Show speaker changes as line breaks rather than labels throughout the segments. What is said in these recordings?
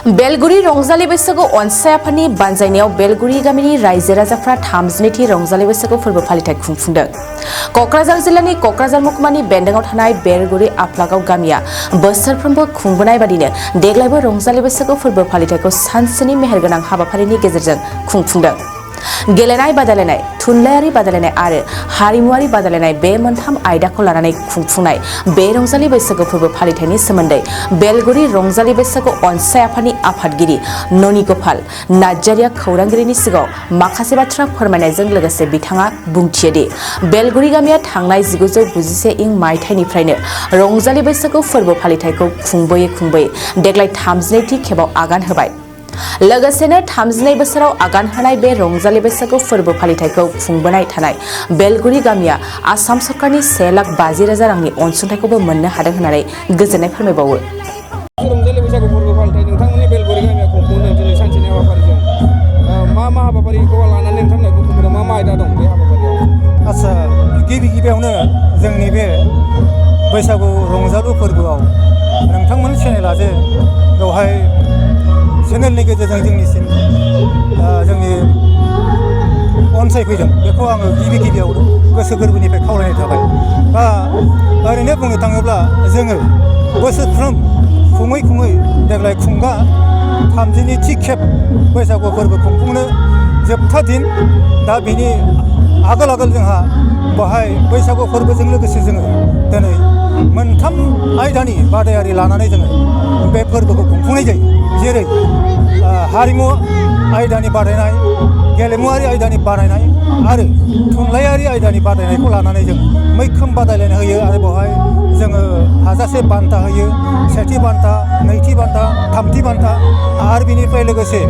बेलगुरि रंजालि बैसागु अनसाय आफादनि बानजायनायाव बेलगुरि गामिनि रायजो राजाफ्रा 32थि रंजालि बैसागु फोरबो फालिथाय खुंफुंदों। कक्राझार जिल्लानि कक्राझार महकुमानि बेन्दोंआव थानाय बेलगुरि आफलागाव गामिया बोसोरफ्रोमबो खुंबोनाय बादिनो देग्लायबो रंजालि बैसागु फोरबो फालिथायखौ सानसेनि मेहेरगोनां हाबाफारिनि गेजेरजों खुंफुंदों। गेलेनाय बादायलायनाय, थुनलाइयारि बादायलायनाय आरो हारिमुआरि बादायलायनाय बे मोनथाम आयदाखौ लानानै खुंफुंनाय बे रंजालि बैसागु फोरबो फालिथायनि सोमोन्दै बेलगुरि रंजालि बैसागु अनसाय आफादनि आफादगिरि ननि गपाल नार्जारिया खौरांगिरिनि सिगाङाव माखासे बाथ्रा फोरमायनायजों लोगोसे बिथाङा बुंथियोदि बेलगुरि गामिया थांनाय 1991 इं मायथाइनिफ्रायनो रंजालि बैसागु फोरबो फालिथायखौ खुंबोयै देग्लाय 32थि खेबाव आगान होबाय। लोगोसेनो 32 बोसोराव आगान होनाय बे रंजालि बैसागु फोरबो फालिथायखौ खुंबोनाय थानाय बेलगुरि गामिया आसाम सरकारनि 1,50,000 रांनि अनसुंथाइखौबो मोननो हादों होननानै गोजोननाय फोरमायबावो।
रंजालि बैसागु फोरबो फालिथाय नोंथांमोननि बेलगुरि गामिया खुंफुंदों दिनै सानसेनि हाबाफारिजों मा हाबाफारिखौ लानानै नोंथांमोनहा खुंफुंदों, मा आयदा दं बे हाबाफारियाव?
आच्छा, गिबियावनो जोंनि बे बैसागु रंजालु फोरबोआव नोंथांमोननि चेनेला जे बेवहाय चेनेलनि गेजेरजों जोंनिसिम जोंनि अनसायफैदों बेखौ आङो गिबियाव गोसो गोरबोनिफ्राय खावलायनाय थाबाय। ओरैनो बुंनो थाङोब्ला जोङो बोसोरफ्रोम खुङै देग्लाय खुंगा 32थि खेब बैसागु फोरबो खुंफुंनो जोबथा दिन। दा बेनि आगोल जोंहा बेवहाय बैसागु फोरबोजों लोगोसे जोङो दिनै मोनथाम आयदानि बादायारि लानानै जोङो बे फोरबोखौ खुंफुंनाय जायो। जेरै हारिमु आयदानि बादायनाय, गेलेमुआरि आयदानि बादायनाय आरो थुनलाइयारि आयदानि बादायनायखौ लानानै जों मैखोम बादायलायनाय होयो आरो बेवहाय जोङो हाजासे बान्था होयो। सेथि बान्था, नैथि बान्था, थामथि बान्था आरो बिनिफ्राय लोगोसे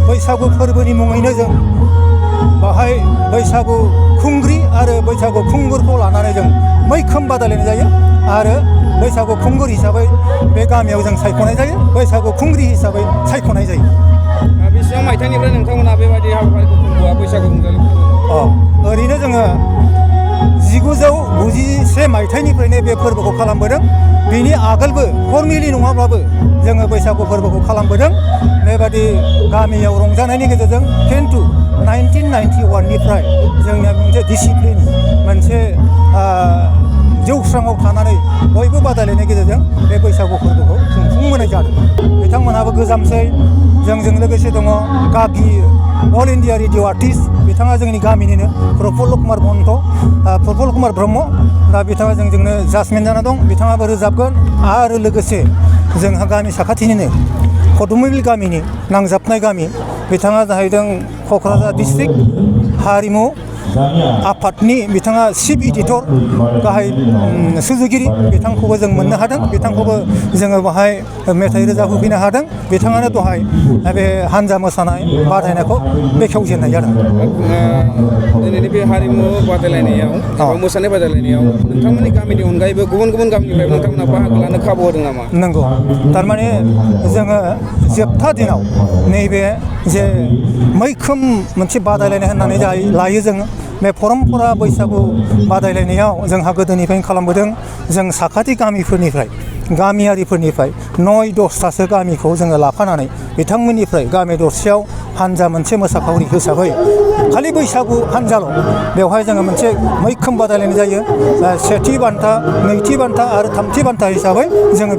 बैसागु फोरबोनि मुङैनो जों बेवहाय बैसागु खुंग्रि आरो बैसागु खुंगुरखौ लानानै जों मैखोम बादायलायनाय जायो आरो बैसागु खुंगुर हिसाबै बे गामियाव जों सायख'नाय जायो, बैसागु खुंग्रि हिसाबै सायख'नाय जायो।
बेसेबां मायथाइनिफ्राय नोंथांमोना बेबायदि हाबाफारिखौ खुंबोआ बैसागु रंजालि फोरबो?
ओरैनो जोङो 1991 मायथाइनिफ्रायनो बे फोरबोखौ खालामबोदों। बिनि आगोलबो फर्मेलि नङाब्लाबो जोङो बैसागु फोरबोखौ खालामबोदों। बेबादि गामियाव रंजानायनि गेजेरजों खिन्थु 1991निफ्राय जोंनिया मोनसे डिसिप्लिन, मोनसे जौस्राङाव थानानै बयबो बादायलायनायनि गेजेरजों बे बैसागु फोरबोखौ खुंफुंबोनाय जादों। बिथांमोनहाबो गोजामसै। जोंजों लोगोसे दङ गागि अल इन्डिया रेडिअ आर्टिस्ट, बिथाङा जोंनि गामिनिनो प्रफुल्ल कुमार ब्रह्म। दा बिथाङा जोंजोंनो जाजमेन्ट जाना दं, बिथाङाबो रोजाबगोन। आरो लोगोसे जोंहा गामि साखाथिनिनो खदुमबिल गामिनि नांजाबनाय गामि, बिथाङा जाहैदों क'क्राझार डिस्ट्रिक्ट हारिमु आफादनि बिथाङा चिफ एडिटर, गाहाय सुजुगिरि। बिथांखौबो जों मोननो हादों, बिथांखौबो जोङो बाहाय मेथाइ रोजाबहोफैनो हादों। बिथाङानो दहाय बे हान्जा मोसानाय बादायनायखौ बेखेवजेननाय जादों।
दिनैनि बे हारिमु बादायलायनायाव मोसानाय बादायलायनायाव नोंथांमोननि गामिनि अनगायैबो गुबुन गामिनिफ्राय नोंथांमोना बाहागो लानो खाबु होदों नामा?
नंगौ, थारमाने जोङो जोबथा दिनाव नैबे जे मैखोम मोनसे बादायलायनाय होननानै लायो जोङो बे परम्परा बैसागु बादायलायनायाव जोंहा गोदोनिफ्रायनो खालामबोदों। जों साखाथि गामियारिफोरनिफ्राय 9-10थासो गामिखौ जोङो लाफानानै बिथांमोननिफ्राय गामि दरसेयाव हानजा मोनसे मोसाखावरि हिसाबै खालि बैसागु हानजाल' बेवहाय जोङो मोनसे मैखोम बादायलायनाय जायो। सेथि बान्था, नैथि बान्था आरो थामथि बान्था हिसाबै जोङो